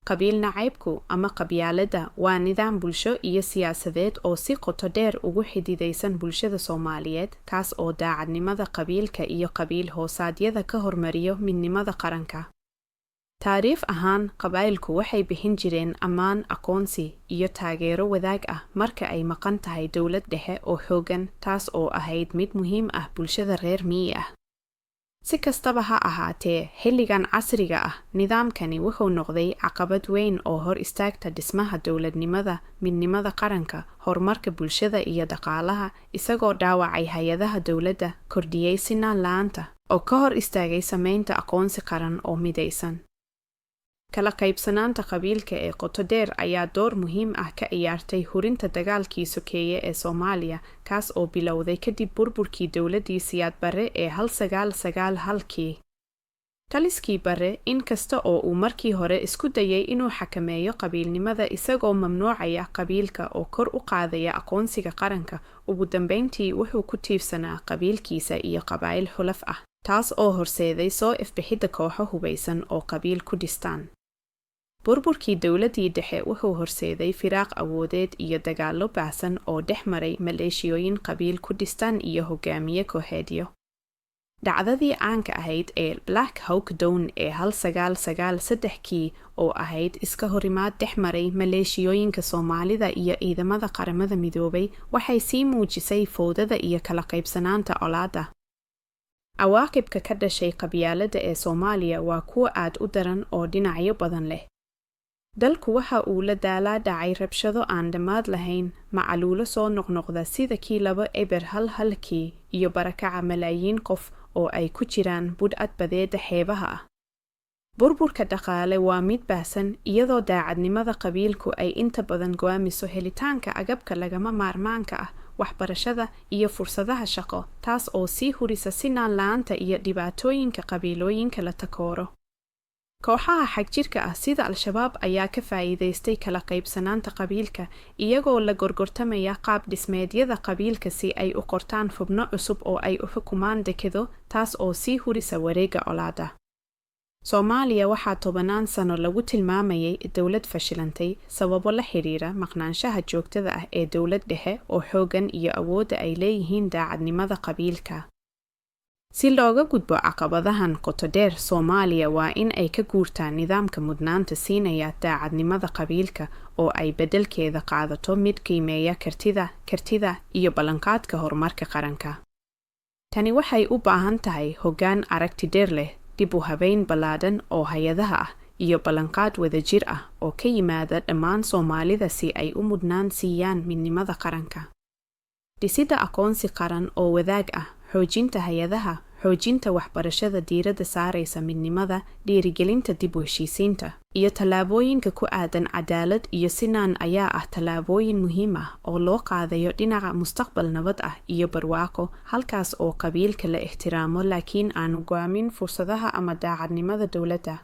Qabiil nacaybku ama qabyaaladda waa nidaam bulsho iyo siyaasadeed oo si qoto dheer ugu xididaysan bulshada Soomaaliyeed, kaas oo daacadnimada qabiilka iyo qabiil hoosaadyada ka hormariyo midnimada qaranka. Taariikh ahaan, qabaa'ilku waxay bixin jireen ammaan, aqoonsi, iyo taageero wadaag ah marka ay maqan tahay dowlad dhexe oo xooggan, taas oo ahayd mid muhiim ah bulshada reer miyi ah. Si kastaba ha ahaatee, xilligan casriga ah, nidaamkani wuxuu noqday caqabad weyn oo hor istaagta dhismaha dowladnimada, midnimada qaranka, horumarka bulshada iyo dhaqaalaha, isagoo dhaawacay hay'adaha dowladda, kordhiyey sinaan la'aanta, oo ka hor istaagay samaynta aqoonsi qaran oo midaysan. Kala qaybsanaanta qabiilka ee qoto dheer ayaa door muhiim ah ka ciyaartay hurinta dagaalkii sokeeye ee Soomaaliya, kaas oo bilowday kadib burburkii dowladdii Siyaad Barre ee 1991-kii. Taliskii Barre, in kasta oo uu markii hore isku dayay inuu xakameeyo qabiilnimada isagoo mamnuucaya qabiilka oo kor u qaadaya aqoonsiga qaranka, ugu dambeyntii wuxuu ku tiirsanaa qabiilkiisa iyo qabaa'il xulaf ah, taas oo horseeday soo ifbixidda kooxo hubaysan oo qabiil ku dhistaan. Burburkii dowladdii dhexe wuxuu horseeday firaaq awoodeed iyo dagaallo baahsan oo dhex maray maleeshiyooyin qabiil ku dhistaan iyo hogaamiye kooxeedyo. Dhacdadii caanka ahayd ee Black Hawk Down ee 1993-kii, oo ahayd iska horimaad dhex maray maleeshiyooyinka Soomaalida iyo ciidamada Qaramada Midoobay, waxay sii muujisay fowdada iyo kala qaybsanaanta colaadda. Cawaaqibka ka dhashay qabyaaladda ee Soomaaliya waa kuwo aad u daran oo dhinacyo badan leh. Dalku waxa uu la daalaa dhacay rabshado aan dhammaad lahayn, macaluulo soo noqnoqda sida kii 2011-kii, iyo barakaca malaayiin qof oo ay ku jiraan budhcad badeedda xeebaha ah. Burburka dhaqaale waa mid baahsan, iyadoo daacadnimada qabiilku ay inta badan go'aamiso helitaanka agabka lagama maarmaanka ah, waxbarashada, iyo fursadaha shaqo, taas oo sii hurisa sinaan la'aanta iyo dhibaatooyinka qabiilooyinka la takooro. Kooxaha xagjirka ah sida Al-Shabaab ayaa ka faa'iidaystay kala qaybsanaanta qabiilka, iyagoo la gorgortamaya qaab dhismeedyada qabiilka si ay u qortaan xubno cusub oo ay u xukumaan dekedo, taas oo sii hurisa wareegga colaadda. Soomaaliya waxaa tobanaan sano lagu tilmaamayay dowlad fashilantay sababo la xiriira maqnaanshaha joogtada ah ee dowlad dhexe oo xooggan iyo awoodda ay leeyihiin daacadnimada qabiilka. Si looga gudbo caqabadahan qoto dheer, Soomaaliya waa in ay ka guurtaa nidaamka mudnaanta siinaya daacadnimada qabiilka oo ay beddelkeeda qaadato mid qiimeeya kartida, kartida, iyo ballanqaadka horumarka qaranka. Tani waxay u baahan tahay hoggaan aragti dheer leh, dib u habeyn ballaadhan oo hay'adaha ah, iyo ballanqaad wadajir ah oo ka yimaada dhammaan Soomaalida si ay u mudnaan siiyaan midnimada qaranka. Dhisidda aqoonsi qaran oo wadaag ah, xoojinta hay'adaha, xoojinta waxbarashada diiradda saaraysa midnimada, dhiirigelinta dib u heshiisiinta, iyo tallaabooyinka ku aadan cadaalad iyo sinaan ayaa ah tallaabooyin muhiim ah oo loo qaadayo dhinaca mustaqbal nabad ah iyo barwaaqo, halkaas oo qabiilka la ixtiraamo laakiin aanu go'aamin fursadaha ama daacadnimada dowladda.